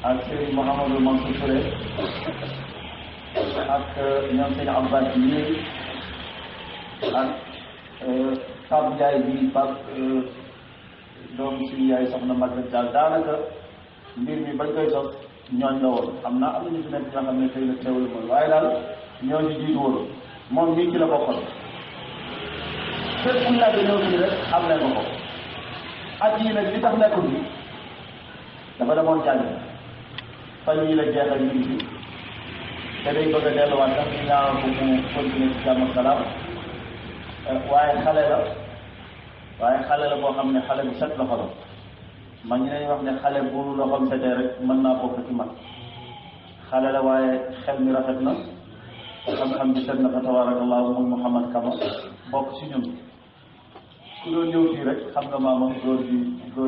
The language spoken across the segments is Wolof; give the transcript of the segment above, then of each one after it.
ak Serigne Mouhamadou Mansour Touré ak ñoom sëñ Abbas yi ak Pape Ndiaye bi Pape doom si yaay soxna Maguette daal daanaka mbir mi bañ koy sos ñooñ la woon xam naa am na ñu fi nekk ñoo xam ne xëy na teewlu mooy waaye daal ñoo ñu jiitu woon moom mii ci la bokkoon fépp fu ñu nekk ñëw fii rek am nañ ko ko at yii nag li tax nekkul bi dafa demoon jàng fan yii la jeexal ñu ngi te day bëgg a delluwaat sax ñu ñaanal ko mu continuer ci jàmm ak salaam waaye xale la boo xam ne xale bu set loxo la man ñu dañuy wax ne xale bu loxoom setee rek mën naa bokk ci man xale la waaye xel mi rafet na xam-xam bi set na fa tabarakallahu muy Mouhamad Kama bokk si ñun ku doon ñëw fii rek xam nga maamam góor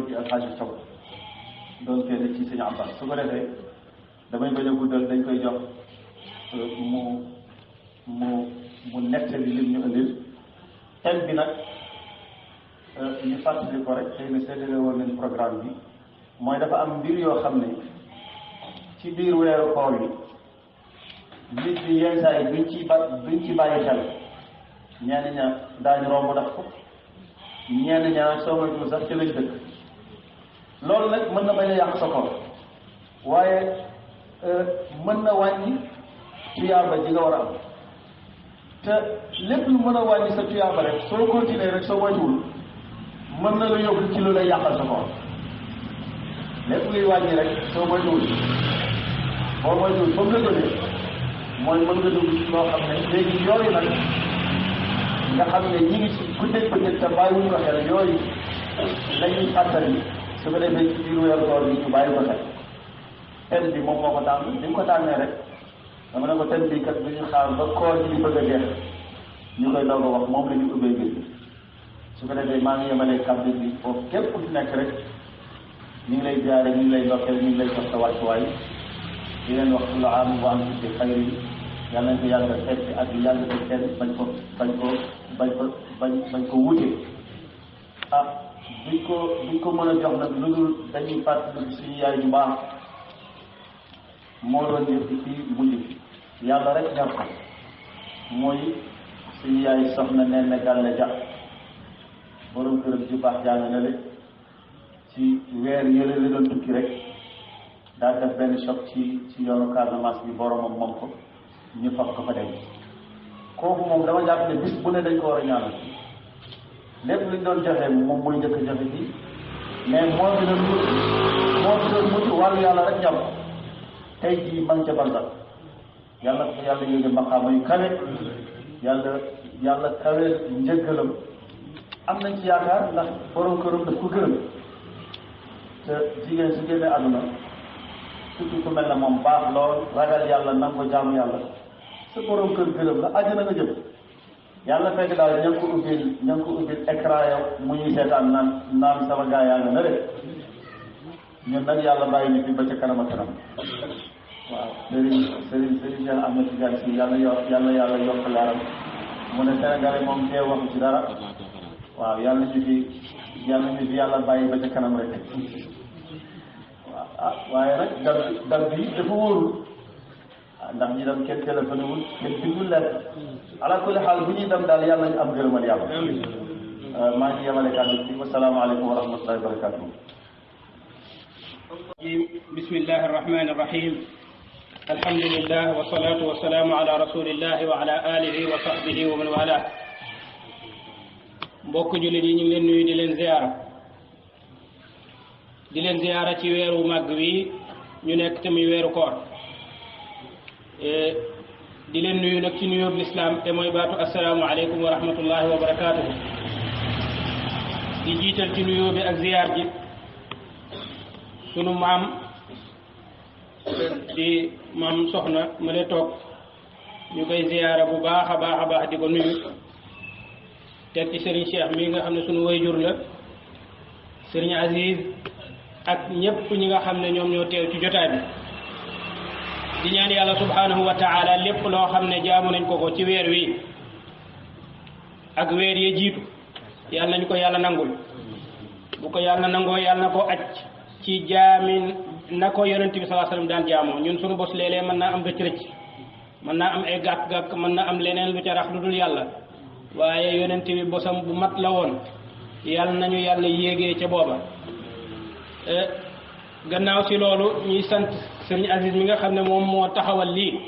gi Alxaaji Sow doon teede ci sëñ Abbas su ko defee damay bañ a guddal dañ koy jox mu nettali lim ñu indil thème bi nag ñu fàttali ko rek xëy na séddale woon nañ programme bi mooy dafa am mbir yoo xam ne ci biir weeru koor yi nit ñi yenn saa yi duñ ci bàyyi xel ñenn ña daañu romb daf ko ñenn ña soo moytuwul sax ci lañ dëkk loolu nag mën na bañ a yàq sa koor waaye mën na wàññi tuyaaba ji nga war a am te lépp lu mën a wàññi sa tuyaaba rek soo continuer rek soo moytuwul mën na la yóbbu ci lu lay yàqal sa koor lépp luy wàññi rek soo moytuwul boo moytuwul ba mu la jógee mooy mën nga dugg ci loo xam ne léegi yooyu nag nga xam ne ñi ngi ci guddeeg bëccëg te bàyyiwuñ ko xel yooyu lañuy fàttali su ko defee ci biir weeru koor bi ñu bàyyi ko xel thème bi moom moo ko tànn bi mu ko tànnee rek dama ne ko thème bi kat du ñu xaar ba koor gi di bëgg a jeex ñu koy doog a wax moom la ñu ubbee bi su ko defee maa ngi yemalee kàddu bi foofu képp ku ci nekk rek ñu ngi lay jaare ñu ngi lay ndokkeel ñu ngi lay jox sa wàccuwaay di leen wax kullu aam wa antum bi xayri yàlla nañ ko yàgg a fekk ak yàgg ko kenn bañ ko wute ah duñ ko mën a jox nag lu dul dañuy fàttali suñu yaay ju baax moo doon def ci mujj yàlla rek ñor ko mooy suñu yaay soxna nen na gàlle ja borom këram ju baax jàng na le ci weer yële la doon tukki rek daal def benn choc ci yoonu Casamance bi boromam moom ko ñu fab ko fa dem kooku moom dama jàpp ne bis bu ne dañ ko war a ñaanal lépp luñ doon joxe moom mooy njëkk a joxe ci mais moo fi doon mucc wàllu yàlla rek ñor tey jii man ca barsax yàlla ko yàlla yéege maqaama yu kawe yàlla kawe njëggalam am nañ ci yaakaar ndax borom këram daf ko gërëm te jigéen su génnee àdduna surtout ku mel ne moom baax lool ragal yàlla nangu jaamu yàlla sa borom kër gërëm la àjjana nga jëm yàlla fekk daal ña ngi ko ubbil écran yow mu ñuy seetaan naan sama gaa yaa nga na rek ñun nag yàlla bàyyi ñu fi ba ca kanam ak kanam waaw Serigne Cheikh Ahmed Tidiane Sy yàlla yokk leeram mu ne Sénégalais moom tee waxu ci dara waaw yàlla ñu fi yàlla bàyyi ba ca kanam rek waaw ah waaye nag dal bi dafa wóorul ndax ñi dem kenn téléphoné wul kenn bindul lettre ala kulli xaal bu ñuy dem daal yàlla ñu am gërëmal yàlla maa ngi yemale kàddu bi wasalaamaaleykum wa rahmatullahi wa barakatuh bismillahi arrahmani irrahim alhamdulillah wasalatu wasalaamu ala rasulillahi wa ala alihi wa sahbihi wa man wala mbokk jullit yi ñu ngi leen nuyu di leen ziyaara ci weeru màgg wi ñu nekk te muy weeru koor di leen nuyu nag ci nuyoob lislaam te mooy baatu assalaamu aleykum wa rahmatullahi wa barakatuhu di jiital ci nuyoo bi ak ziyaar ji sunu maam di maam soxna ma ne toog ñu koy ziyaara bu baax a baax di ko nuyu teg ci Serigne Cheikh mi nga xam ne sunu wayjur la Serigne Aziz ak ñépp ñi nga xam ne ñoom ñoo teew ci jotaay bi di ñaan yàlla subhanahu wa taala lépp loo xam ne jaamu nañ ko ci weer wi ak weer yi jiitu yàlla nañ ko yàlla nangul bu ko yàlla nangoo yàlla na ko aj ci jaamin na ko yonent bi sallallahu alayhi wasallam daan jaamoo ñun suñu bos léeg-léeg mën naa am rëcc-rëcc mën naa am ay gàkk-gàkk mën naa am leneen lu ca rax lu dul yàlla waaye yonent bi bosam bu mat la woon yàlla nañu yàlla yéegee ca booba gannaaw si loolu ñuy sant sëriñ Aziz mi nga xam ne moom moo taxawal lii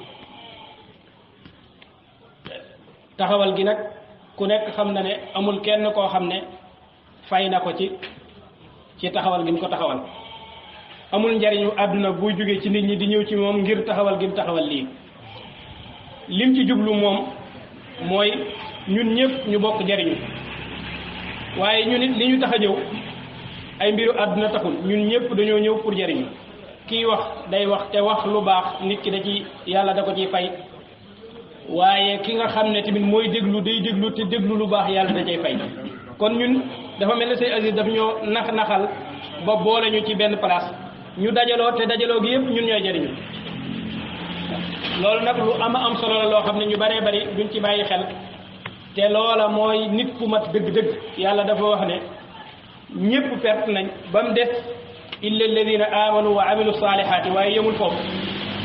taxawal gi nag ku nekk xam na ne amul kenn koo xam ne fay na ko ci taxawal gi mu ko taxawal amul njariñu àdduna buy jógee ci nit ñi di ñëw ci moom ngir taxawal gi mu taxawal lii lim ci jublu moom mooy ñun ñëpp ñu bokk jariñu waaye ñun it li ñu tax a ñëw ay mbiru àdduna taxul ñun ñëpp dañoo ñëw pour jariñu kiy wax day wax te wax lu baax nit ki da ci yàlla da ko ciy fay waaye ki nga xam ne tamit mooy déglu day déglu te déglu lu baax yàlla da cay fay kon ñun dafa mel ne Sëñ Aziz daf ñoo naxal ba boole ñu ci benn place ñu dajaloo te dajaloo gi yëpp ñun ñooy jariñu loolu nag lu am solo la loo xam ne ñu baree bari duñ ci bàyyi xel te loola mooy nit ku mat dëgg-dëgg yàlla dafa wax ne ñëpp perte nañ ba mu des illa alladina amanu wa amilu salihati waaye yemul foofu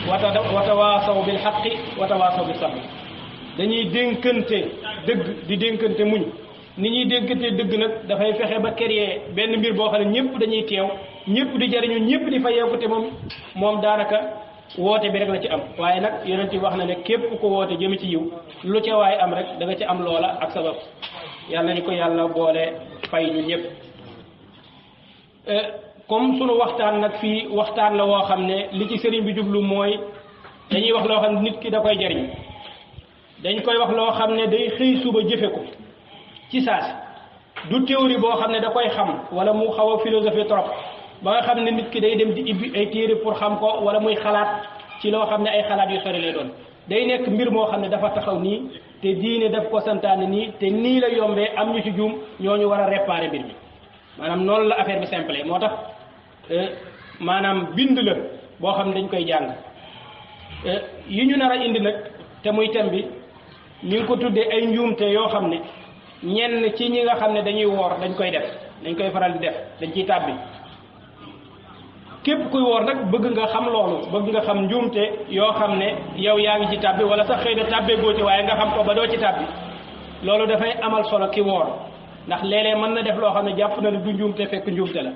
wa tawaasaw bil haqqi wa tawaasaw bis sabr dañuy dénkante dëgg di dénkante muñ ni ñuy dénkante dëgg nag dafay fexe ba créer benn mbir boo xam ne ñëpp dañuy teew ñëpp di jariñu ñëpp di fayeeku te moom daanaka woote bi rek la ci am waaye nag yonent bi wax na ne képp ko woote jëme ci yiw lu ca waay am rek da nga ci am loola ak sabab yàlla nañu ko yàlla boole fay ñu ñëpp comme sunu waxtaan nag fii waxtaan la woo xam ne li ci sëriñ bi jublu mooy dañuy wax loo xam ne nit ki da koy jariñ dañ koy wax loo xam ne day xëy suba jëfe ko ci saasi du théorie boo xam ne da koy xam wala mu xaw a philosophie trop ba nga xam ne nit ki day dem di ibbi ay téere pour xam ko wala muy xalaat ci loo xam ne ay xalaat yu sori lay doon day nekk mbir moo xam ne dafa taxaw nii te diine daf ko santaane nii te nii la yombee am ñu ci juum ñooñu war a réparer mbir mi maanaam noonu la affaire bi simple moo tax maanaam bind la boo xam ne dañ koy jàng yi ñu nar a indi nag te muy thème bi ñu ngi ko tuddee ay njuumte yoo xam ne ñenn ci ñi nga xam ne dañuy woor dañ koy def dañ koy faral di def dañ ciy tàbbi képp kuy woor nag bëgg nga xam loolu bëgg nga xam njuumte yoo xam ne yow yaa ngi ci tàbbi wala sax xëy na tàbbee goo ci waaye nga xam ko ba doo ci tàbbi loolu dafay amal solo ki woor ndax léeg-léeg mën na def loo xam ne jàpp na ne du njuumte fekk njuumte la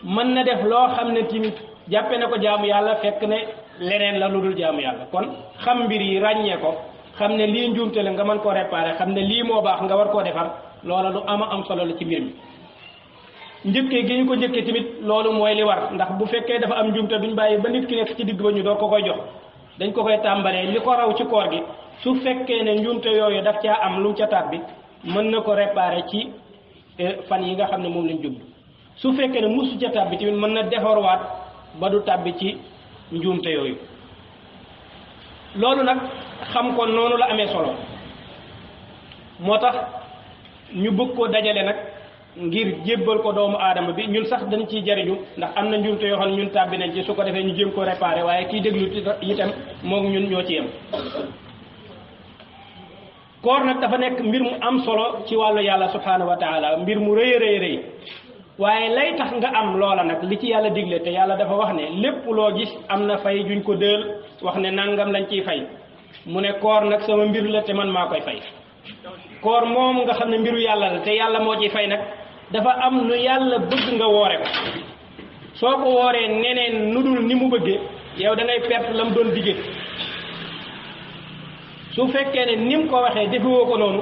mën na def loo xam ne tamit jàppe na ko jaamu yàlla fekk ne leneen la lu dul jaamu yàlla kon xam mbir yi ràññee ko xam ne lii njuumte la nga mën koo réparer xam ne lii moo baax nga war koo defar loola lu am solo la ci mbir mi njëkkee gi ñu ko njëkkee tamit loolu mooy li war ndax bu fekkee dafa am njuumte duñ bàyyi ba nit ki nekk ci digg ba ñu door ko koy jox dañ ko koy tàmbalee li ko raw ci koor gi su fekkee ne njuumte yooyu daf caa am lu mu ca tàbbi mën na ko réparer ci fan yi nga xam ne moom lañ jublu su fekkee ne musu ca tàbbi tamit mën na defarwaat ba du tàbbi ci njuumte yooyu loolu nag xam ko noonu la amee solo moo tax ñu bëgg koo dajale nag ngir jébbal ko doomu aadama bi ñun sax dañ ciy jariñu ndax am na njuumte yoo xam ne ñun tàbbi nañ ci su ko defee ñu jéem ko réparer waaye kiy déglu itam moom ñun ñoo ci yem koor nag dafa nekk mbir mu am solo ci wàllu yàlla subhanahu wa taala mbir mu rëy rëy waaye lay tax nga am loola nag li ci yàlla digle te yàlla dafa wax ne lépp loo gis am na fay juñ ko dël wax ne nangam lañ ciy fay mu ne koor nag sama mbir la te man maa koy fay koor moom nga xam ne mbiru yàlla la te yàlla moo ciy fay nag dafa am nu yàlla bëgg nga woore ko soo ko wooree neneen nu dul ni mu bëggee yow da ngay perte la mu doon diggee su fekkee ne ni mu ko waxee defewoo ko noonu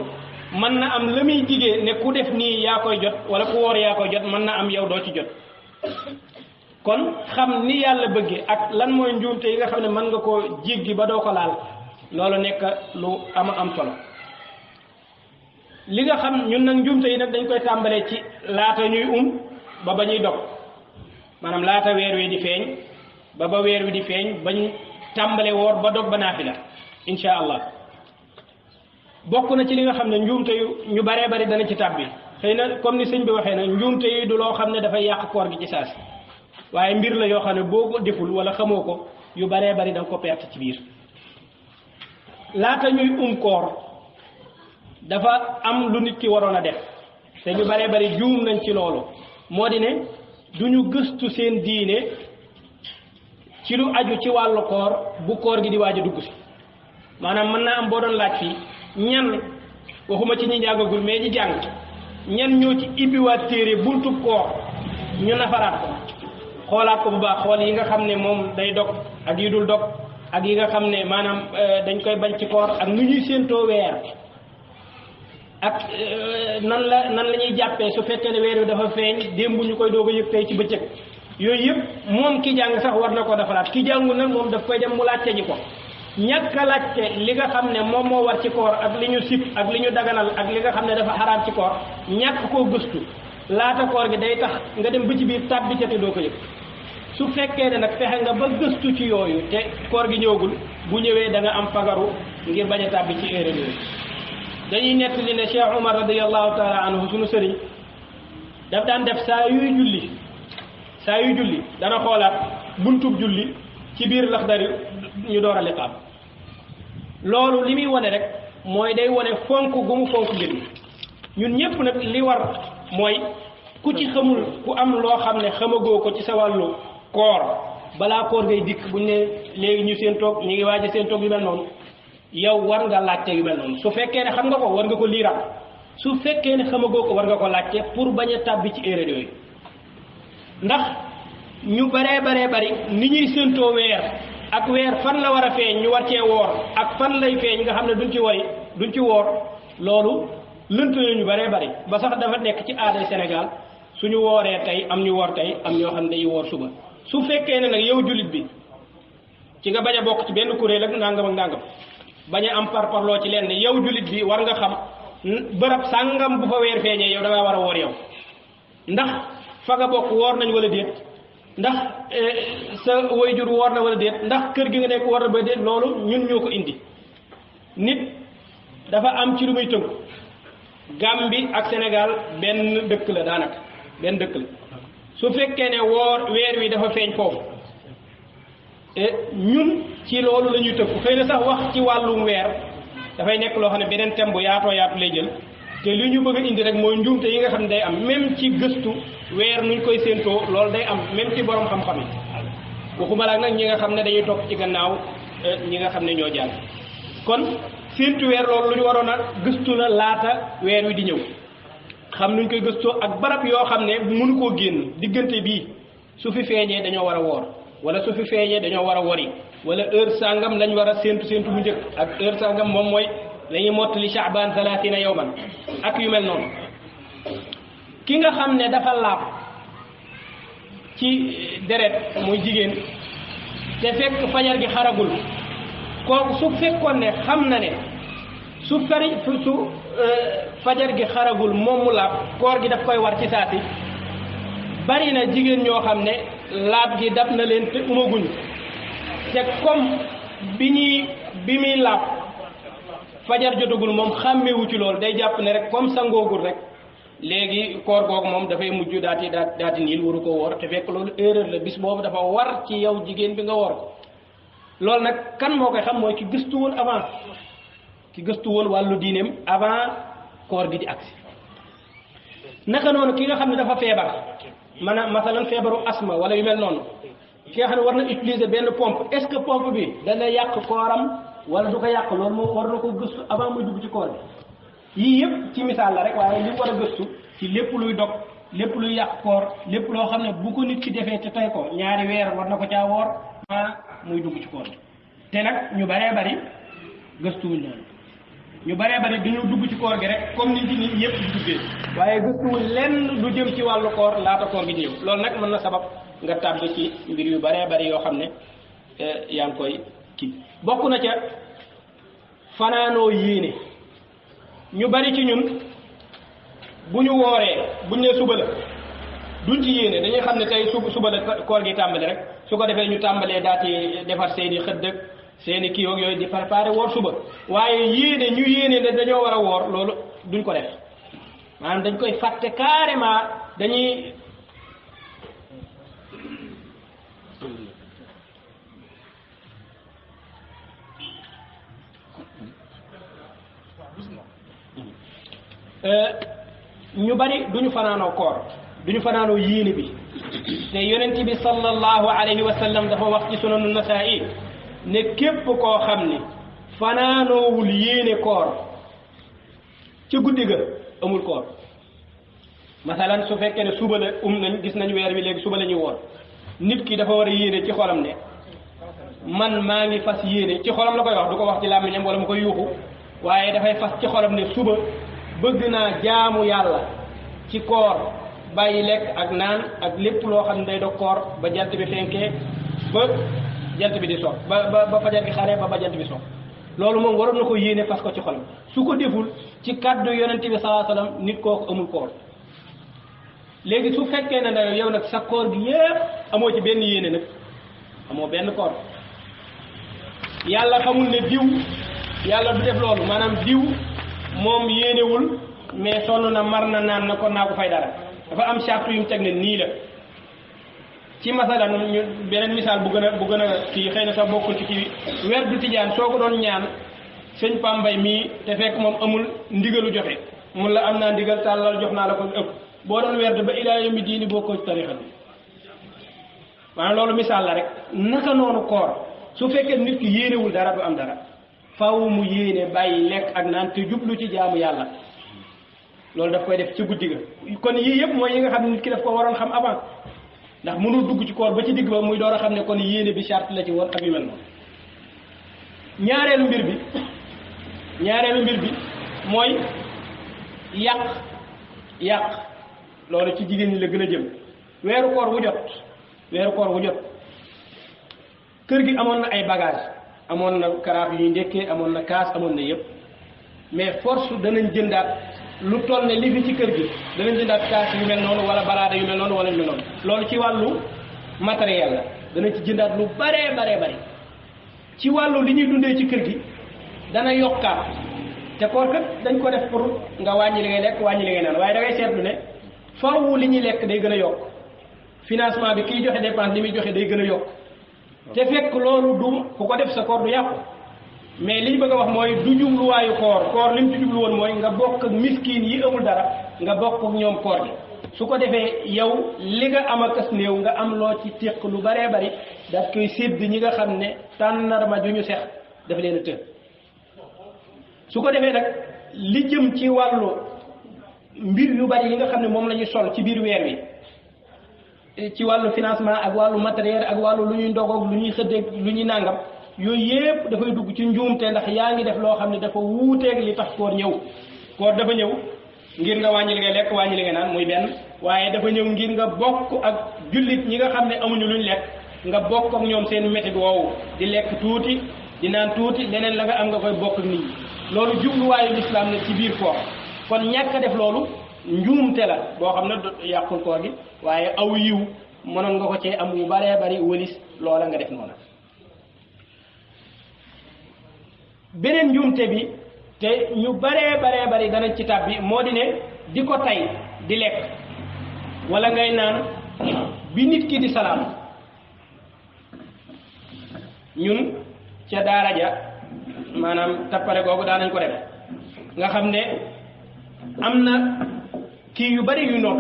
mën na am la muy diggee ne ku def nii yaa koy jot wala ku woor yaa koy jot mën na am yow doo ci jot kon xam ni yàlla bëggee ak lan mooy njuumte yi nga xam ne mën nga koo jéggi ba doo ko laal loolu nekk lu am solo li nga xam ñun nag njuumte yi nag dañ koy tàmbalee ci laata ñuy ba ba ñuy dog maanaam laata weer wi di feeñ ba weer wi di feeñ bañ tàmbale woor ba dog ba naafila insha allah bokk na ci li nga xam ne njuumte yu ñu baree bari dana ci tàbbi xëy na comme ni sëñ bi waxee na njuumte yi du loo xam ne dafay yàq koor gi ci saasi waaye mbir la yoo xam ne boo ko deful wala xamoo ko yu baree bari da nga ko perte ci biir laata ñuy koor dafa am lu nit ki waroon a def te ñu baree bari juum nañ ci loolu moo di ne duñu gëstu seen diine ci lu aju ci wàllu koor bu koor gi di waaj a dugg si maanaam mën naa am boo doon laaj fii ñan waxuma ci ñi jàngagul mais ñi jàng ñan ñoo ci ibbiwaat téere buntu koor ñu nafaraat ko xoolaat ko bu baax xool yi nga xam ne moom day dog ak yi dul dog ak yi nga xam ne maanaam dañ koy bañ ci koor ak nu ñuy séentoo weer ak nan la ñuy jàppee su fekkee ne weer wi dafa feeñ démb ñu koy doog a yëg tey ci bëccëg yooyu yëpp moom ki jàng sax war na ko defaraat ki jàngul nag moom daf koy dem mu laajte ji ko ñàkk a laajte li nga xam ne moom moo war ci koor ak li ñu sib ak li ñu daganal ak li nga xam ne dafa xaraam ci koor ñàkk koo gëstu laata koor gi day tax nga dem ba ci biir tàbbi ca te doo ko yëg su fekkee ne nag fexe nga ba gëstu ci yooyu te koor gi ñëwagul bu ñëwee da nga am fagaru ngir bañ a tàbbi ci erreur yooyu dañuy nettali ne Cheikh Omar radiyallahu taala anhu sunu sëriñ daf daan def saa yuy julli dana xoolaat buntub julli ci biir Laxdari ñu door a liqaam loolu li muy wane rek mooy day wane fonk gu mu fonk mbir mi ñun ñëpp nag li war mooy ku ci xamul ku am loo xam ne xamagoo ko ci sa wàllu koor balaa koor ngay dikk buñ ne léegi ñu seen toog ñu ngi waaj a seen toog yu mel noonu yow war nga laajte yu mel noonu su fekkee ne xam nga ko war nga ko liiraat su fekkee ne xamagoo ko war nga ko laajte pour bañ a tàbbi ci erreur yooyu ndax ñu bari ni ñuy séentoo weer ak weer fan la war a feeñ ñu war cee woor ak fan lay feeñ nga xam ne duñ ci woor loolu lënt ñu bari ba sax dafa nekk ci aaday Sénégal suñu wooree tey am ñu woor tey am ñoo xam ne dañuy woor suba su fekkee ne nag yow jullit bi ci nga bañ a bokk ci benn kuréel ak nangam ak nangam bañ a am parparloo ci leen ne yow jullit bi war nga xam bërëb sàngam bu fa weer feeñee yow da ngaa war a woor yow ndax fa nga bokk woor nañ wala déet ndax sa waajur woor na wala déet ndax kër gi nga nekk woor na ba déet loolu ñun ñoo ko indi nit dafa am ci lu muy tënku Gambie ak Sénégal benn dëkk la daanaka benn dëkk la su fekkee ne weer wi dafa feeñ foofu ñun ci loolu la ñuy tënku xëy na sax wax ci wàllum weer dafay nekk loo xam ne beneen thème bu yaatoo yaatu lay jël te li ñu bëgg a indi rek mooy njuumte yi nga xam ne day am même ci gëstu weer nuñ koy séentoo loolu day am même ci borom xam-xam yi waxuma la nag ñi nga xam ne dañuy topp ci gannaaw ñi nga xam ne ñoo jàng kon séentu weer loolu lu ñu waroon a gëstu la laata weer wi di ñëw xam nuñ koy gëstoo ak barab yoo xam ne mënu koo génn diggante bii su fi feeñee dañoo war a woor wala su fi feeñee dañoo war a wori wala heure sangam lañ war a séentu bu njëkk ak heure sangam moom mooy lañuy mottali Sha'ban 30 yawman ak yu mel noonu ki nga xam ne dafa laab ci deret muy jigéen te fekk fajar gi xaragul kooku su fekkoon ne xam na ne su fajar gi xaragul moom mu laab koor gi daf koy war ci saati bari na jigéen ñoo xam ne laab gi dab na leen te umaguñ te comme bi muy laab fajar jotagul moom xàmmewu ci loolu day jàpp ne rek comme sangoogul rek léegi koor googu moom dafay mujj daati niil waru ko woor te fekk loolu erreur la bis boobu dafa war ci yow jigéen bi nga woor ko loolu nag kan moo koy xam mooy ki gëstu woon wàllu diineem avant koor gi di agsi naka noonu ki nga xam ne dafa feebar masalan feebaru asma wala yu mel noonu ki nga xam ne war na utiliser benn pompe est-ce que pompe bi dana yàq kooram wala du ko yàq loolu moom war na ko gëstu avant muy dugg ci koor bi yii yëpp ci misaal la rek waaye li war a gëstu ci lépp luy dog lépp luy yàq koor lépp loo xam ne bu ko nit ki defee te tey ko ñaari weer war na ko caa woor muy dugg ci koor bi te nag ñu baree bari gëstuwuñ noonu ñu baree bari dañu dugg ci koor gi rek comme nit ñi ñëpp di duggee waaye gëstuwuñ lenn lu jëm ci wàllu koor laata koor gi di ñëw loolu nag mën na sabab nga tàbbi ci mbir yu baree bari yoo xam ne yaa ngi koy kii bokk na ca fanaanoo yéene ñu bari ci ñun bu ñu wooree buñ ne suba la duñ ci yéene dañuy xam ne tey suba la koor gi tàmbali rek su ko defee ñu tàmbalee daati defar seeni xëdd seeni kii yooyu di préparer woor suba waaye yéene ñu yéene ne dañoo war a woor loolu duñ ko def maanaam dañ koy fàtte carrément dañuy ñu bari duñu fanaanoo koor duñu fanaanoo yéene bi te yonent bi sallallahu alayhi wa sallam dafa wax ci sunanu Nasaa'i ne képp koo xam ni fanaanoowul yéene koor ci guddi ga amul koor. masalan su fekkee ne suba la nañ gis nañ weer wi léegi suba la ñuy woor nit ki dafa war a yéene ci xolam ne man maa ngi fas yéene ci xolam la koy wax du ko wax ci làmmiñam wala mu koy yuuxu waaye dafay fas ci xolam ne suba bëgg naa jaamu yàlla ci koor bàyyi lekk ak naan ak lépp loo xam ne day dog koor ba jant bi fenkee ba jant bi di soog ba fajar gi xaree ba jant bi soog loolu moom waroon na ko yéene fas ko ci xolam su ko deful ci kàddu yonente bi sallallahu alayhi wasallam nit kooku amul koor. léegi su fekkee ne yow nag sa koor gi yépp amoo ci benn yéene nag amoo benn koor yàlla xamul ne diw yàlla du def loolu maanaam diw moom yéenewul mais sonn na mar na naan na kon naa ko fay dara dafa am charte yu mu teg ne nii la ci masalan ñu beneen misaal bu gën a kii xëy na sax bokkul ci kii weer du tijaan soo ko doon ñaan sëñ Pambay mii te fekk moom amul ndigalu joxe mun la am naa ndigal tàllal jox naa la ko ëpp boo doon werd ba ilaa yawmi diini bokkoo ci tarixa bi maanaam loolu misaal la rek naka noonu koor su fekkee nit ki yéenewul dara du am dara faaw mu yéene bàyyi lekk ak naan te jublu ci jaamu yàlla loolu daf koy def ci guddi ga kon yii yëpp mooy yi nga xam ne nit ki daf ko waroon xam avant ndax mënul dugg ci koor ba ci digg ba muy door a xam ne kon yéene bi charte la ci woon ak yu mel noonu ñaareelu mbir bi mooy yàq loolu ci jigéen ñi la gën a jëm weeru koor wu jot kër gi amoon na ay bagage amoon na karaaf yu ñuy ndekkee amoon na kaas amoon na yëpp mais force danañ jëndaat lu toll ne li fi ci kër gi danañ jëndaat kaas yu mel noonu wala baraada yu mel noonu wala yu mel noonu loolu ci wàllu matériel la danañ ci jëndaat lu baree bare ci wàllu li ñuy dundee ci kër gi dana yokkaat te koor kat dañ ko def pour nga wàññi li ngay lekk wàññi li ngay naan waaye da ngay seetlu ne faaw li ñuy lekk day gën a yokk financement bi kiy joxe dépense li muy joxe day gën a yokk te fekk loolu du ku ko def sa koor du yàqu mais li ñu bëgg a wax mooy du jubluwaayu koor li mu ci jublu woon mooy nga bokk ak miskin yi amul dara nga bokk ak ñoom koor gi su ko defee yow li nga am ak as néew nga am loo ci téq lu baree bari daf koy sédd ñi nga xam ne tànnarma ju ñu sex dafa leen a të su ko defee nag li jëm ci wàllu mbir yu bari yi nga xam ne moom la ñuy sol ci biir weer wi ci wàllu financement ak wàllu matériel ak wàllu lu ñuy ndogoog lu ñuy xëddeeg lu ñuy nàngam yooyu yépp dafay dugg ci njuumte ndax yaa ngi def loo xam ne dafa wuuteeg li tax koor ñëw koor dafa ñëw ngir nga wàññi li ngay lekk wàññi li ngay naan muy benn waaye dafa ñëw ngir nga bokk ak jullit ñi nga xam ne amuñu luñ lekk nga bokk ak ñoom seen métit woowu di lekk tuuti di naan tuuti leneen la nga am nga koy bokk ak nit ñi loolu jubluwaayu lislaam la ci biir koor kon ñàkk a def loolu njuumte la boo xam ne yàqul koor gi waaye aw yiw mënoon nga ko cee am yu baree bari wëlis loola nga def noonu beneen njuumte bi te ñu baree bari danañ ci tàbbi moo di ne di ko tay di lekk wala ngay naan bi nit ki di salaam ñun ca daara ja maanaam tappale googu daanañ ko def nga xam ne am na kii yu bari yu noot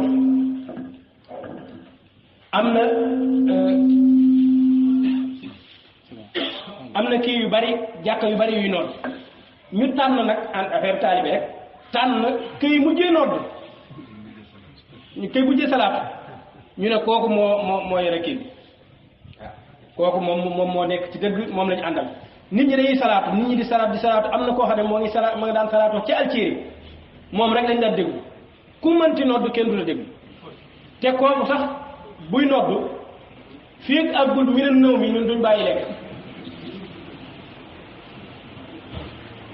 am na kii yu bari jàkka yu bari yuy noot ñu tànn nag en affaire taalibe rek tànn këy mujjee noot ñu këy mujjee salaat ñu ne kooku moo yore kii bi kooku moom moo nekk ci dëgg moom la ñu àndal nit ñi dañuy salaatu nit ñi di salaatu am na koo xam ne moo ngi daan salaatoo ci Algérie moom rek lañ daan déglu ku mënti nodd kenn du la déglu te kooku sax buy nodd fii ak àggul mi ne nëw mi ñun duñ bàyyi lekk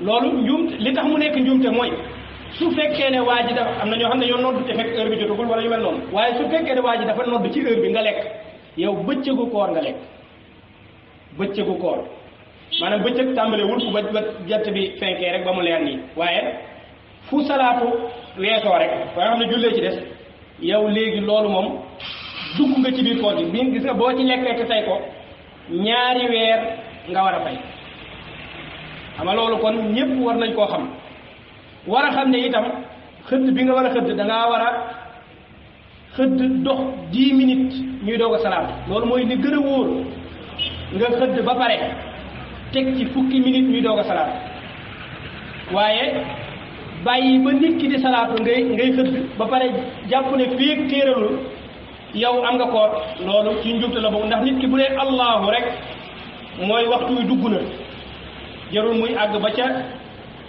loolu njuumte li tax mu nekk njuumte mooy su fekkee ne waa ji dafa am na ñoo xam ne ñoo nodd te fekk heure bi jotagul wala yu mel noonu waaye su fekkee ne waa ji dafa nodd ci heure bi nga lekk yow bëccëgu koor nga lekk bëccëgu koor maanaam bëccëg tàmbale wul ba jant bi fenkee rek ba mu leer nii waaye fu salaatu weesoo rek ba nga xam ne jullee ci des yow léegi loolu moom dugg nga ci biir koor gi bi gis nga boo ci lekkee te tey ko ñaari weer nga war a fay xam nga loolu kon ñëpp war nañ koo xam war a xam ne itam xëdd bi nga war a xëdd dangaa war a xëdd dox 10 minutes ñuy doog a salaatu loolu mooy li gën a wóor nga xëdd ba pare teg ci fukki minutes ñuy doog a salaatu waaye bàyyi ba nit ki di salaatu ngay xëdd ba pare jàpp ne fii téeralul yow am nga koor loolu ci njubte la bokk ndax nit ki bu dee allahu rek mooy waxtu wi dugg na jarul muy àgg ba ca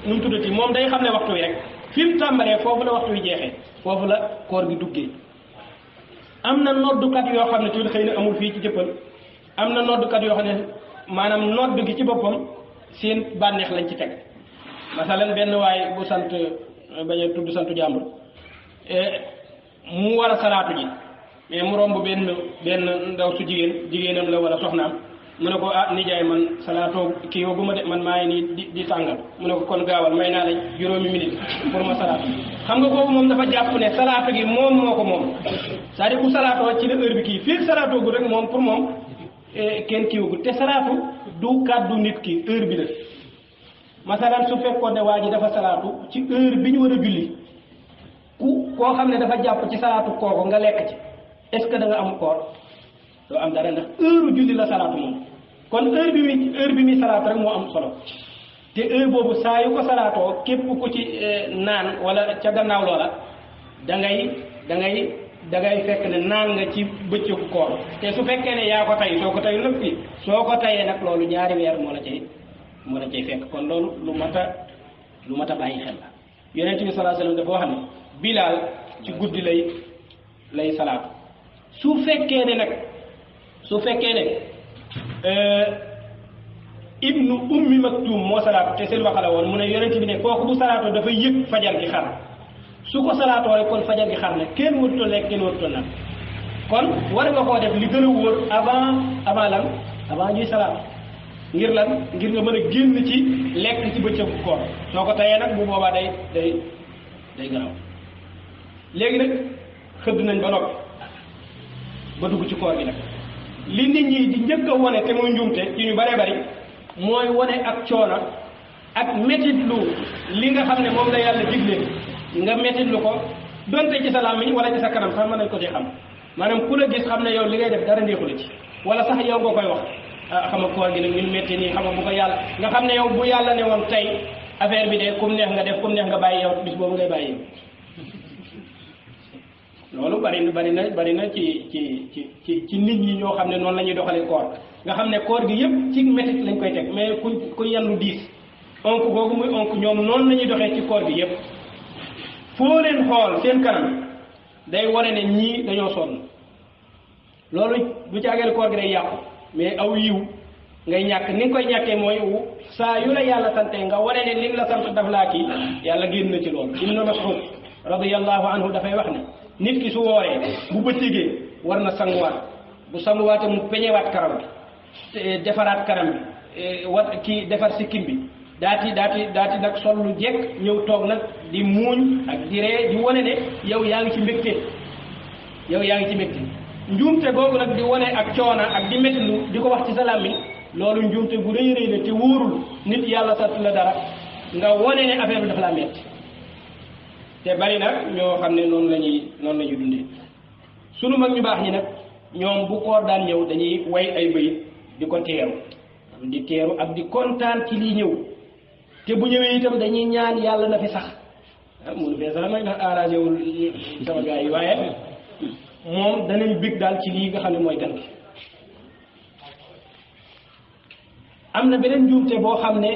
nu mu tuddati moom day xam ne waxtu wi rek fi mu tàmbalee foofu la waxtu wi jeexee foofu la koor gi duggee. am na noddukat yoo xam ne tuuti xëy na amul fii ci jëppal am na noddukat yoo xam ne maanaam nodd gi ci boppam seen bànneex lañ ci teg masalan benn waay bu sant bañ a tudd santu jàmbur mu war a salaatu ji mais mu romb benn ndaw su jigéenam la wala soxnaam mu ne ko ah nijaay man salaatoo kii woo bu ma de man maa ngi nii di tàngal mu ne ko kon gaawal may naa la juróomi minute pour ma salaatu xam nga kooku moom dafa jàpp ne salaatu gi moom moo ko moom c'est-à-dire ku salaatoo ci la heure bi kii fii salaatoo gu rek moom pour moom kenn kiiwagul te salaatu du kàddu nit ki heure bi la masalan su fekkoon ne waa ji dafa salaatu ci heure bi ñu war a julli koo xam ne dafa jàpp ci salaatu kooku nga lekk ci est-ce que da nga am koor doo am dara ndax heure julli la salaatu moom kon heure bi muy salaatu rek moo am solo te heure boobu saa yu ko salaatoo képp ku ci naan wala ca gannaaw loola da ngay fekk ne naan nga ci bëccëgu koor te su fekkee ne yaa ko tay soo ko tayu nag fii soo ko tayee nag loolu ñaari weer moo la cay fekk kon loolu lu mat a bàyyi xel la yonent bi sallallahu alayhi wasallam dafa wax ne Bilaal ci guddi lay salaatu su fekkee ne ibnu ummi maktum moo salaatu te seen waxala woon mu ne yonent bi ne kooku bu salaatoo dafa yëg fajar gi xar su ko salaatoo rek kon fajar gi xar na kenn waruta lekk kenn waruta naan kon war nga koo def li gën a wóor avant ñuy salaatu ngir lan ngir nga mën a génn ci lekk ci bëccëgu koor soo ko tayee nag bu boobaa day gaaw léegi nag xëdd nañ ba noppi ba dugg ci koor gi nag li nit ñi di njëkk a wone te muy njuumte ci ñu bare bari mooy wone ak coono ak métitlu li nga xam ne moom la yàlla digle nga métitlu ko donte ci sa làmmiñ wala ci sa kanam sax mën nañ ko ci xam maanaam ku la gis xam ne yow li ngay def dara neexu la ci wala sax yow nga koy wax xam nga koor gi nag ñun métti nii xam nga bu ko yàlla nga xam ne yow bu yàlla ne woon tey affaire bi de kum neex nga def kum neex nga bàyyi yow bis boobu ngay bàyyi loolu bari na ci nit ñi ñoo xam ne noonu la ñuy doxalee koor nga xam ne koor gi yëpp ci métit lañ koy teg mais ku yannu diis onk googu muy onk ñoom noonu la ñuy doxee ci koor gi yëpp foo leen xool seen kanam day wane ne ñii dañoo sonn loolu bu ci àggee koor gi day yàqu mais aw yiw ngay ñàkk ni nga koy ñàkkee mooy saa yu la yàlla sante nga wane ne li nga la sant daf laa kii yàlla génn na ci loolu Ibnu Mas'ud radiyallahu anhu dafay wax ne nit ki su wooree bu bëccëgee war na sanguwaat bu sanguwaatee mu peñewaat karam bi defaraat karam bi defar sikkim bi daati nag sol lu jekk ñëw toog nag di muuñ ak di ree di wane ne yow yaa ngi ci mbégte njuumte googu nag di wane ak coona ak di méttilu di ko wax ci sa làmmiñ loolu njuumte gu rëy rëy la te wóorul nit yàlla sant la dara nga wane ne affaire bi dafa laa metti te bari nag ñoo xam ne noonu la ñuy dundee sunu mag ñu baax ñi nag ñoom bu koor daan ñëw dañuy way ay bëyit di ko teeru ak di kontaan ci lii ñëw te bu ñëwee itam dañuy ñaan yàlla na fi sax munu fee sax nag ndax arrangé wul sama gars yi waaye moom danañ bég daal ci lii nga xam ne mooy gan gi am na beneen njuumte boo xam ne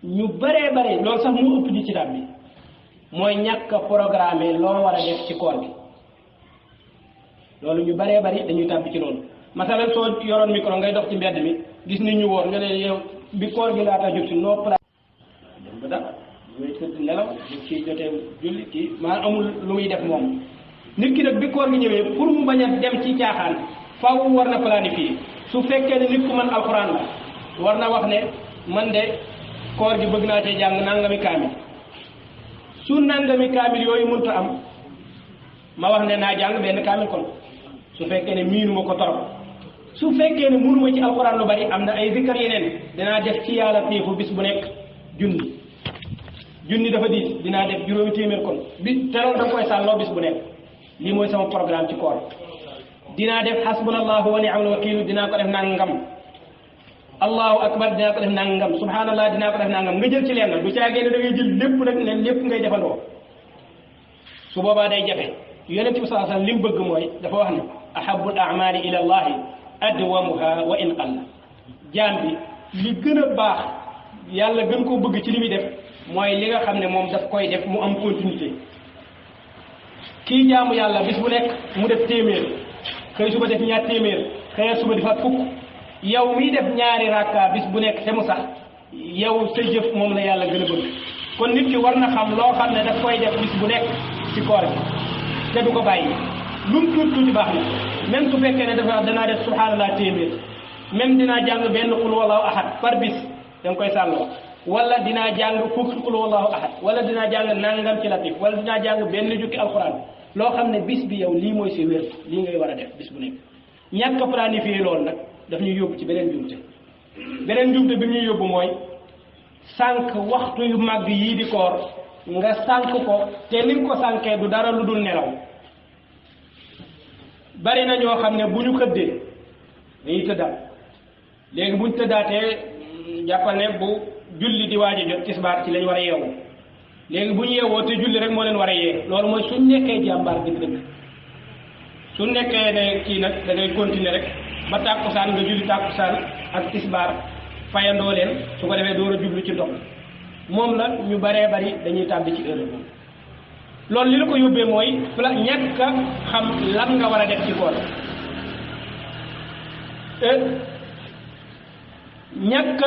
ñu bare loolu sax mu ëpp di ci dab bi mooy ñàkk a programme loo war a def ci koor gi loolu ñu baree bari dañuy tàbbi ci loolu masalan soo yoroon micro ngay dox ci mbedd mi gis nit ñu woor nga ne yow bi koor gi laata jot si noo plan dem ba dara yooyu tëdd nelaw kii jotee julli kii maa amul lu muy def moom nit ki nag bi koor gi ñëwee pour mu bañ a dem ci caaxaan faaw war na planifier su fekkee ne nit ku mën alxuraan la war na wax ne man de koor gi bëgg naa cee jàng nangami kaamil su nangami kaamil yooyu mënut a am ma wax ne naa jàng benn kaamil kon su fekkee ne miinuma ko torop su fekkee ne mënuma ci alxuraan lu bari am na ay zikkar yeneen danaa def ci yàlla téefu bis bu nekk junni junni dafa diis dinaa def juróomi téeméer kon bi te loolu da nga koy sàlloo bis bu nekk lii mooy sama programme ci koor dinaa def hasbunallahu wa ni'mal wakiil dinaa ko def nangam allahu akbar dinaa ko def nangam subhanallah dinaa ko def nangam nga jël ci leen nag du caagee ne da ngay jël lépp nag ne lépp ngay defandoo su boobaa day jafe yonent bi sallallahu alayhi wasallam li mu bëgg mooy dafa wax ne ahabbul a'mali ila allahi adwamuha wa in qalla jaam bi li gën a baax yàlla gën koo bëgg ci li muy def mooy li nga xam ne moom daf koy def mu am continuité kii jaamu yàlla bis bu nekk mu def téeméer xëy suba def ñaar téeméer xëy suba defaat fukk yow miy def ñaari rakka bis bu nekk te mu sax yow sa jëf moom la yàlla gën a bëgg kon nit ki war na xam loo xam ne daf koy def bis bu nekk ci koor bi te du ko bàyyi lu mu tuuti tuuti baax na même su fekkee ne dafa danaa def subhanallah téeméer même dinaa jàng benn qul wallahu ahad par bis da nga koy sàlloo wala dinaa jàng fukki qul wallahu ahad wala dinaa jàng nangam ci latif wala dinaa jàng benn jukki alquran loo xam ne bis bi yow lii mooy si wér lii ngay war a def bis bu nekk ñàkk a planifier loolu nag daf ñuy yóbbu ci beneen jumte bi ñuy yóbbu mooy sànq waxtu yu màgg yii di koor nga sànq ko te li nga ko sànkee du dara lu dul nelaw bari na ñoo xam ne bu ñu xëddee dañuy tëddaat léegi bu ñu tëddaatee jàppal ne bu julli di waaj a jot tisbaar ci lañ war a yeewu léegi bu ñu yeewoo te julli rek moo leen war a yee loolu mooy suñ nekkee jàmbaar dëgg-dëgg suñ nekkee ne kii nag da ngay continuer rek ba tàkkusaan nga julli tàkkusaan ak tisbaar fayandoo leen su ko defee door a jublu ci ndox moom la ñu baree bari dañuy tàbbi ci heure boobu loolu li la ko yóbbee mooy ñàkk a xam lan nga war a def ci koor ñàkk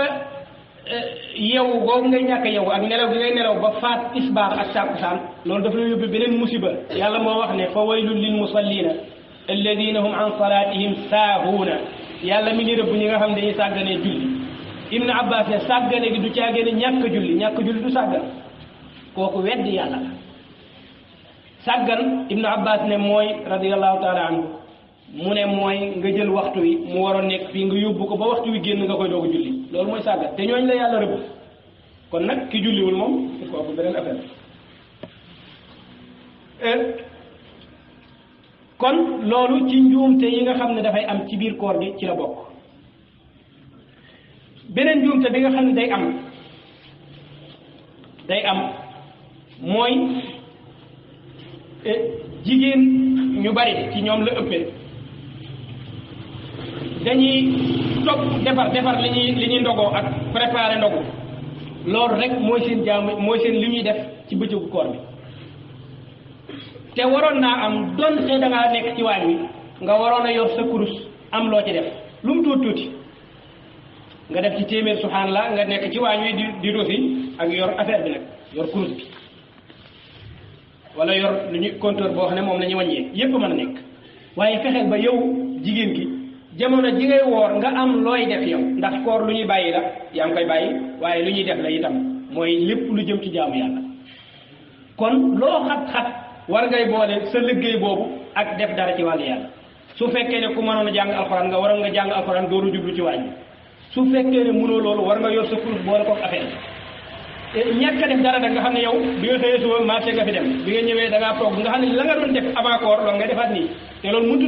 yeewu googu ngay ñàkk yeewu ak nelaw gi ngay nelaw ba faat tisbaar ak tàkkusaan loolu dafa la yóbbee beneen musiba yàlla moo wax ne fa waylul lil musallina alladina hum an salatihim saahuuna yàlla mi ngi rëbb ñi nga xam ne dañuy sàgganee julli ibnu abbas ne sàggane gi du caagee ne ñàkk julli du sàggan kooku weddi yàlla la sàggan ibnu abbas ne mooy radiallahu taala anhu mu ne mooy nga jël waxtu wi mu waroon nekk fii nga yóbbu ko ba waxtu wi génn nga koy doog a julli loolu mooy sàggan te ñooñ la yàlla rëbb kon nag ki julliwul moom kooku beneen affaire kon loolu ci njuumte yi nga xam ne dafay am ci biir koor gi ci la bokk beneen njuumte bi nga xam ne day am mooy jigéen ñu bari ci ñoom la ëppee dañuy topp defar li ñuy ndogoo ak préparer ndogu loolu rek mooy seen jaamu mooy seen li ñuy def ci bëccëgu koor bi te waroon naa am donte da ngaa nekk ci waañ wi nga waroon a yor sa kurus am loo ci def lu mu tuuti nga def ci téeméer subhanallah nga nekk ci waañ wi di rosi ak yor affaire bi nag yor kurus bi wala yor lu ñu compteur boo xam ne moom la ñuy wàññee yépp mën a nekk waaye fexeel ba yow jigéen gi jamono ji ngay woor nga am looy def yow ndax koor lu ñuy bàyyi la yaa ngi koy bàyyi waaye lu ñuy def la itam mooy lépp lu jëm ci jaamu yàlla kon loo xat-xat war ngay boole sa liggéey boobu ak def dara ci wàllu yàlla su fekkee ne ku mënoon a jàng alxuraan nga waroon nga jàng alxuraan dooru jublu ci wàññi su fekkee ne mënoo loolu war nga yor sa kurus boole kook affaire ñàkk a def dara da nga xam ne yow bi nga xëyee suba marché nga fi dem bi nga ñëwee da ngaa toog nga xam ne la nga doon def avant koor loolu nga defaat nii te loolu mënut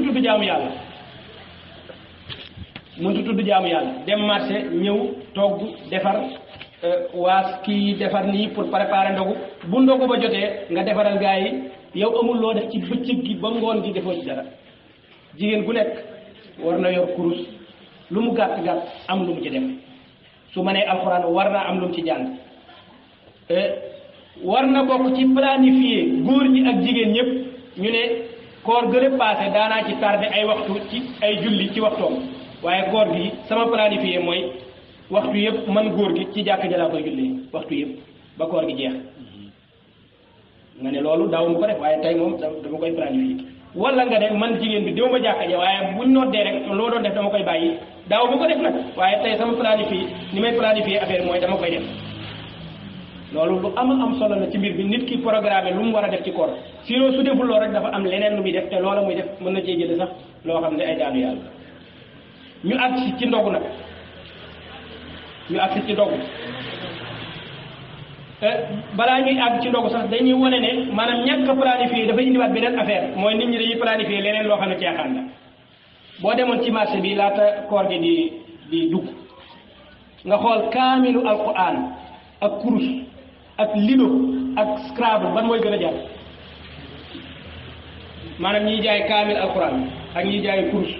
a tudd jaamu yàlla dem marché ñëw togg defar waas kii defar nii pour préparer ndogu bu ndogu ba jotee nga defaral gaa yi yow amul loo def ci bëccëg gi ba ngoon gi defoo ci dara jigéen gu nekk war na yor kurus lu mu gàtt gàtt am lu mu ci def su ma nee alxuraan war naa am lu mu ci jàng war na bokk ci planifier góor ñi ak jigéen ñëpp ñu ne koor gële passé daanaa ci tardé ay waxtu ci ay julli ci waxtoom waaye koor gi sama planifier mooy waxtu yëpp man góor gi ci jàkk jalaa koy jullee waxtu yëpp ba koor gi jeex nga ne loolu daaw mu ko def waaye tey moom dama koy planifier wala nga ne man jigéen bi déw ma jàkka ja waaye buñ noddee rek loo doon def dama koy bàyyi daaw mu ko def nag waaye tey sama planifier ni may planifier affaire mooy dama koy def loolu lu am solo la ci mbir bi nit ki programme lu mu war a def ci koor sinon su deful loolu rek dafa am leneen lu muy def te loola muy def mën na cee jële sax loo xam ne ay daanu yàlla ñu agsi ci ndogu nag balaa ñuy àgg ci ndogu sax dañuy wane ne maanaam ñàkk a planifié dafay indiwaat beneen affaire mooy nit ñi dañuy planifié leneen loo xam ne caaxaan la boo demoon ci marché bi laata koor gi di dugg nga xool kaamilu alquran ak kurus ak lido ak scrabble ban mooy gën a jar maanaam ñiy jaay kaamil alquran ak ñiy jaay kurus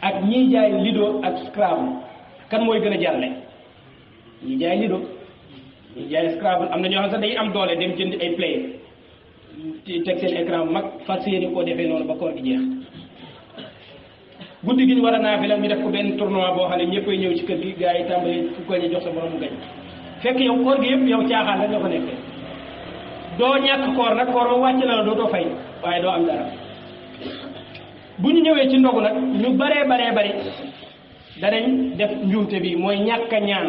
ak ñiy jaay lido ak scrabble kan mooy gën a jarle ñiy jaay lido ñiy jaay scrabble am na ñoo xam sax dañuy am doole dem jënd ay play teg seen écran bu mag fas yéene koo defee noonu ba koor gi jeex guddi gi ñu war a naafila ñu def ko benn tournoi boo xam ne ñëppay ñëw ci kër gi gars yi tàmbali ku ko ñu jox sa borom mu gañ fekk yow koor gi yëpp yow caaxaan rek nga ko nekkee doo ñàkk koor nag koor ba wàcc na la dootoo fay waaye doo am dara bu ñu ñëwee ci ndogu nag ñu baree bari danañ def njuumte bi mooy ñàkk a ñaan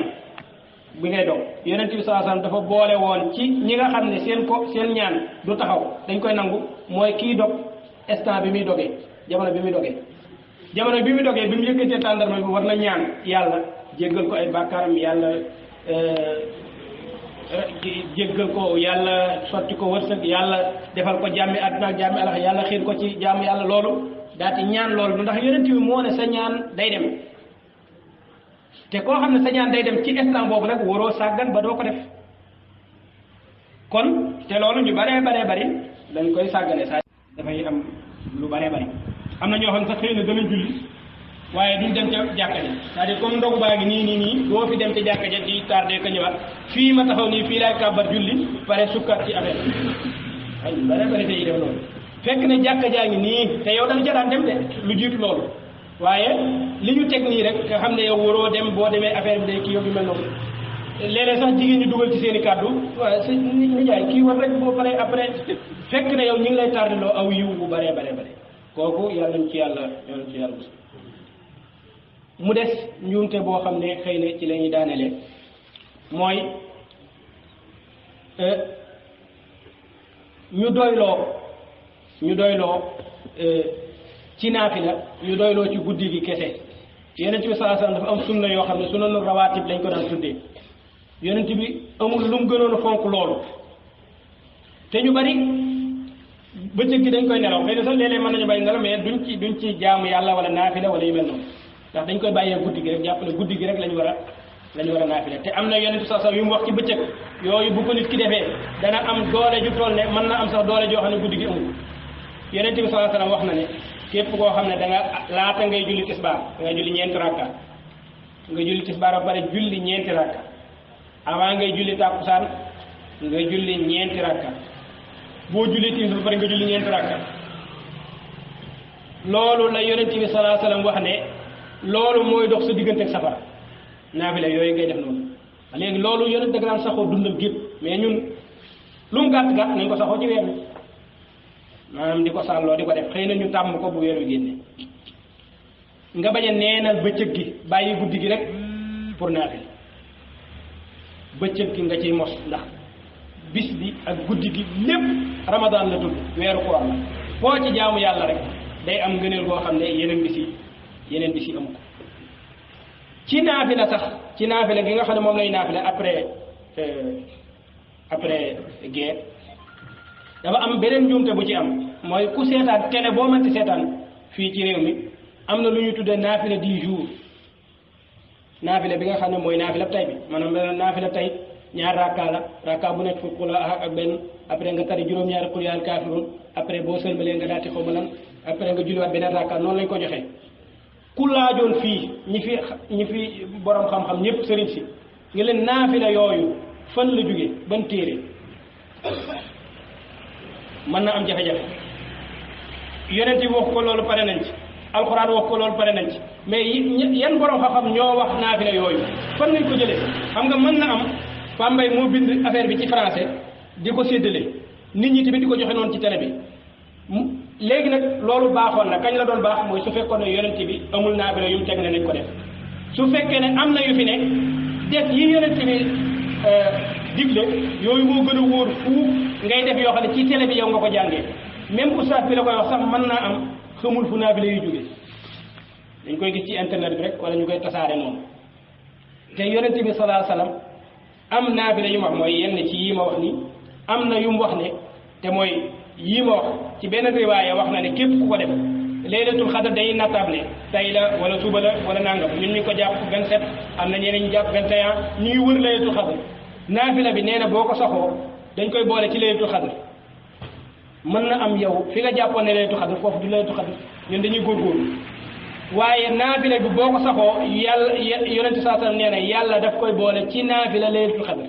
bi ngay dog yonent bi sallallahu alayhi wasallam dafa boole woon ci ñi nga xam ne seen ñaan du taxaw dañ koy nangu mooy kii dog instant bi muy dogee jamono bi muy dogee bi mu yëkkatee tàndarma bi war na ñaan yàlla jéggal ko ay bàkkaaram yàlla jéggal ko yàlla sotti ko wërsëg yàlla defal ko jàmmi àdduna ak jàmmi alax yàlla xiir ko ci jàmm yàlla loolu daati ñaan loolu ndax yonent bi moo ne sa ñaan day dem te koo xam ne sa ñaan day dem ci instant boobu nag waroo sàggan ba doo ko def kon te loolu ñu baree bari dañ koy sàggane saa dafay am lu baree bari am na ñoo xam ne sax xëy na dana julli waaye duñ dem ca jàkka ja c'est-à-dire comme ndogu baa ngi nii doo fi dem ca jàkka ja di tardé ka ñëwaat fii ma taxaw nii fii laay kàbbar julli pare sukkat ci affaire ay bare bari te yi def loolu fekk ne jàkka jaa ngi nii te yow danga ca daan dem de lu jiitu loolu waaye li ñu teg nii rek nga xam ne yow waroo dem boo demee affaire bi day kii yow bi mel noonu léeg-léeg sax jigéen ñi dugal ci seen i kàddu waaw si ni jaay kii war rek boo paree après fekk ne yow ñu ngi lay tardé loo aw yiw bu bare kooku yàlla nañ ci yàlla mu des njuumte boo xam ne xëy na ci la ñuy daanele mooy ñu doyloo ci naafila ñu doyloo ci guddi gi kese yonent bi sallallahu alayhi wasallam dafa am sunna yoo xam ne sunanu rawaatib lañ ko daan tuddee yonent bi amul lu mu gënoon a fonk loolu te ñu bari bëccëg gi dañ koy nelaw xëy na sax léeg-léeg mën nañu bàyyi nelaw mais duñ ci jaamu yàlla wala naafila wala yu mel noonu ndax dañ koy bàyyee guddi gi rek jàpp ne guddi gi rek lañu war a naafila te am na yonent bi sallallahu alayhi wasallam yu mu wax ci bëccëg yooyu bu ko nit ki defee dana am doole ju toll ne mën na am sax doole joo xam ne guddi gi amul yonent bi sallallahu alayhi wasallam wax na ne képp koo xam ne da nga laata ngay julli tisbaar da nga julli ñeenti rakka nga julli tisbaar ba pare julli ñeenti rakka avant ngay julli tàkkusaan nga julli ñeenti rakka boo julli timis ba pare nga julli ñeenti rakka loolu la yonent bi sallallahu alayhi wasallam wax ne loolu mooy dox sa diggante ak safara naafila yooyu ngay def noonu léegi loolu yonent da nga daan saxoo dundam gépp mais ñun lu mu gàtt nañ ko saxoo ci weer bi maanaam di ko sàlloo di ko def xëy na ñu tàmm ko bu weer wi génne nga bañ a neenal bëccëg gi bàyyi guddi gi rek pour naafila bëccëg gi nga ciy mos ndax bis bi ak guddi gi lépp ramadan la tudd weeru koor la foo ci jaamu yàlla rek day am ngëneel goo xam ne yeneen bis yi amu ko ci naafila sax ci naafila gi nga xam ne moom lay naafila après guerre dafa am beneen njuumte bu ci am mooy ku seetaan télé boo mënti seetaan fii ci réew mi am na lu ñu tuddee naafila 10 jours naafila bi nga xam ne mooy naafila tay bi maanaam naafila tay ñaar rakka bu nekk fukk la ak benn après nga tari juróom-ñaari qul yaa ayyuhal kaafiruun après boo sëlmalee nga daati xaw ma lan après nga julliwaat beneen rakka noonu lañ ko joxee ku laajoon fii ñi fi borom xam-xam ñëpp sëriñ si nga leen naafila yooyu fan la jóge ban téere mën na am jafe-jafe yonent bi wax ko loolu pare nañ ci alxuraan wax ko loolu pare nañ ci mais yan borom xam-xam ñoo wax naafila yooyu fan lañ ko jëlee xam nga mën na am Pambay moo bind affaire bi ci français di ko séddale nit ñi tamit di ko joxe noonu ci télé bi léegi nag loolu baaxoon na kañ la doon baax mooy su fekkoon ne yonent bi amul naafila yu mu teg ne nañ ko def su fekkee ne am na yu fi ne def yi yonent bi digle yooyu moo gën a wóor fuuf ngay def yoo xam ne ci télé bi yow nga ko jàngee même oustaz bi la koy wax sax mën naa am xamul fu naafila yu jóge dañ koy gis ci internet bi rek wala ñu koy tasaare noonu te yonent bi sallallahu alayhi wasallam am naafila yu ma wax mooy yenn ci yii ma wax ni am na yu mu wax ne te mooy yii ma wax ci benn riwaaya wax na ne képp ku ko def laylatul xadr day nattable tay la wala suba la wala nangam ñun ñu ko jàpp 27 am na ñeneen ñu jàpp 21 ñu ngi wër laylatul xadr naafila bi nee na boo ko saxoo dañ koy boole ci laylatul xadr mën na am yow fi nga jàppoon ne laylatul xadr foofu du laylatul xadr ñun dañuy góorgóorlu waaye naafila bi boo ko saxoo yàlla yonente saa sallam nee na yàlla daf koy boole ci naafila laylatul xadr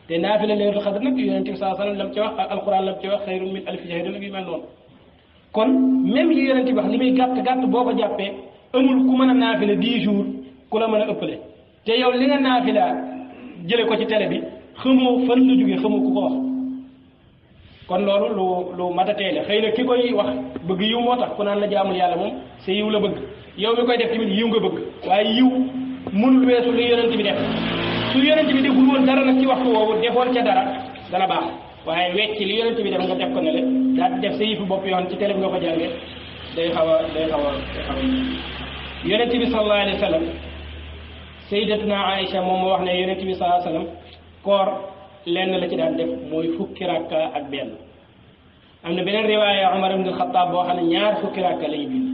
te naafila laylatul xadr nag yonente bi saa sallam lam ci wax ak alquran lam ci wax xayrun min alfi shahrin yu mel noonu kon même yi yonente bi wax li muy gàtt gàtt boo ko jàppee amul ku mën a naafila 10 jours ku la mën a ëppale te yow li nga naafila jële ko ci télé bi xamoo fan la jógee xamoo ku ko wax kon loolu lu matatee la xëy na ki koy wax bëgg yiw moo tax ku naan la jaamul yàlla moom sa yiw la bëgg yow mi koy def tamit yiw nga bëgg waaye yiw mënul weesu li yonent bi def su yonent bi deful woon dara nag ci waxtu woowu defoon ca dara dana baax waaye wecc li yonent bi def nga def ko ne le daal di def sa yifu bopp yoon ci télé bi nga ko jàngee day xaw a yonent bi sallallahu alayhi wa sallam sayyidatuna Aïcha moom moo wax ne yonent bi sallallahu alayhi wa sallam koor lenn la ci daan def mooy fukki rakka ak benn am na beneen riwaaya Umar ibn Xattaab boo xam ne ñaar fukki rakka lañu bind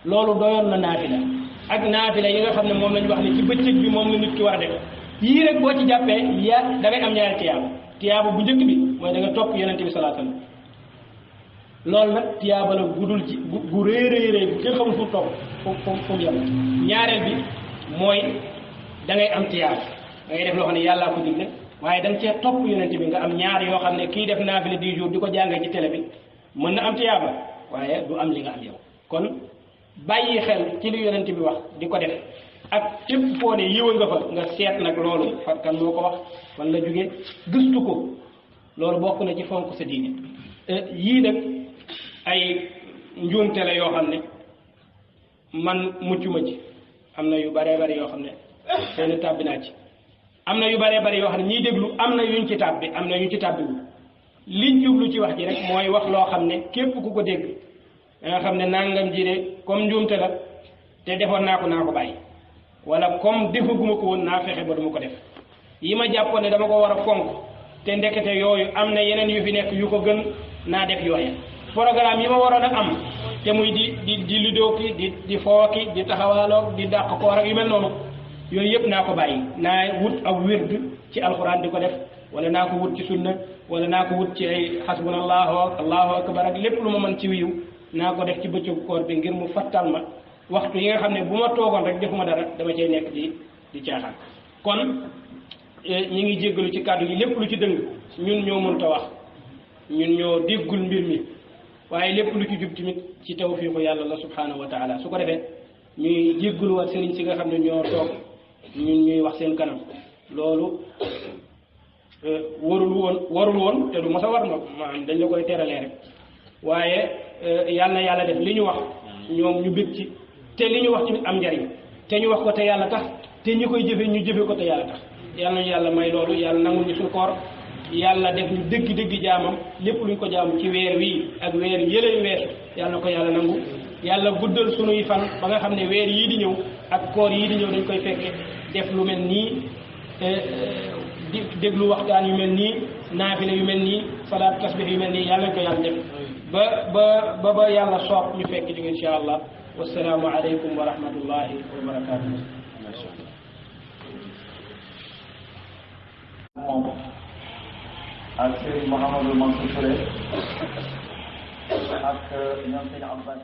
loolu doyoon na naafila ak naafila yi nga xam ne moom lañu wax ne ci bëccëg bi moom la nit ki war a def yii rek boo ci jàppee da ngay am ñaari tiyaaba bu njëkk bi mooy da nga topp yonente bi sallallahu alayhi wasallam loolu nag tiyaaba la gudul ci gu réy bu kenn xamul fu mu topp fu mu yem ñaareel bi mooy da ngay am tiyaaba da ngay def loo xam ne yàllaa ko digle waaye da nga cee topp yonente bi nga am ñaar yoo xam ne kii def naafila 10 jours di ko jàngee ci télé bi mën na am tiyaaba waaye du am li nga am yow kon bàyyi xel ci li yonente bi wax di ko def ak fépp foo ne yiwa nga fa nga seet nag loolu kan moo ko wax fan la jógee gëstu ko loolu bokk na ci fonk sa diine yii nag ay njuumte la yoo xam ne man muccuma ci am na yu baree bari yoo xam ne seen tàbbi naa ci am na yu baree bari yoo xam ne ñiy déglu am na yuñ ci tàbbi am na yuñ ci tàbbiwul liñ jublu ci wax ji rek mooy wax loo xam ne képp ku ko dégg da nga xam ne nangam ji de comme njuumte la te defoon naa ko bàyyi wala comme defaguma ko woon naa fexe ba duma ko def yi ma jàppoon ne dama ko war a fonk te ndekete yooyu am na yeneen yu fi nekk yu ko gën naa def yooya programme yi ma waroon a am te muy di ludooki di fooki di taxawaaloog di dàq koor ak yu mel noonu yooyu yëpp naa ko bàyyi naa wut aw wird ci alxuraan di ko def wala naa ko wut ci sunna wala naa ko wut ci ay xasbunallahu allahu akbar ak lépp lu ma mën ci wiiw naa ko def ci bëccëgu koor bi ngir mu fattal ma waxtu yi nga xam ne bu ma toogoon rek defuma dara dama cay nekk di caaxaan kon ñi ngi jéggalu ci kàddu yi lépp lu ci dëng ñun ñoo mënta wax ñun ñoo déggul mbir mi waaye lépp lu ci jub tamit ci tawfiiqu yàlla la subhanahu wa taala su ko defee ñuy jéggalu waat sëriñ si nga xam ne ñoo toog ñun ñuy wax seen kanam loolu warul woon te du mos a war maanaam dañ la koy teralee rek waaye yàlla na yàlla def li ñu wax ñoom ñu bég ci te li ñu wax tamit am njariñ te ñu wax ko te yàlla tax te ñi koy jëfe ñu jëfe ko te yàlla tax yàlla nañu yàlla may loolu yàlla nangul ñu suñu koor yàlla def ñu dëgg jaamam lépp luñ ko jaamu ci weer wii ak weer yële weesu yàlla na ko yàlla nangu yàlla guddal sunuy fan ba nga xam ne weer yii di ñëw ak koor yii di ñëw dañ koy fekke def lu mel nii di déglu waxtaan yu mel nii naafile yu mel nii salaat tasbih yu mel nii yàlla nañ ko yàlla def ba yàlla soob ñu fekk ci insha allah wassalaamu aleykum wa rahmatullahi wa barakatuh moom ak Serigne Mouhamadou Mansour Touré ak ñoom sëñ Abbas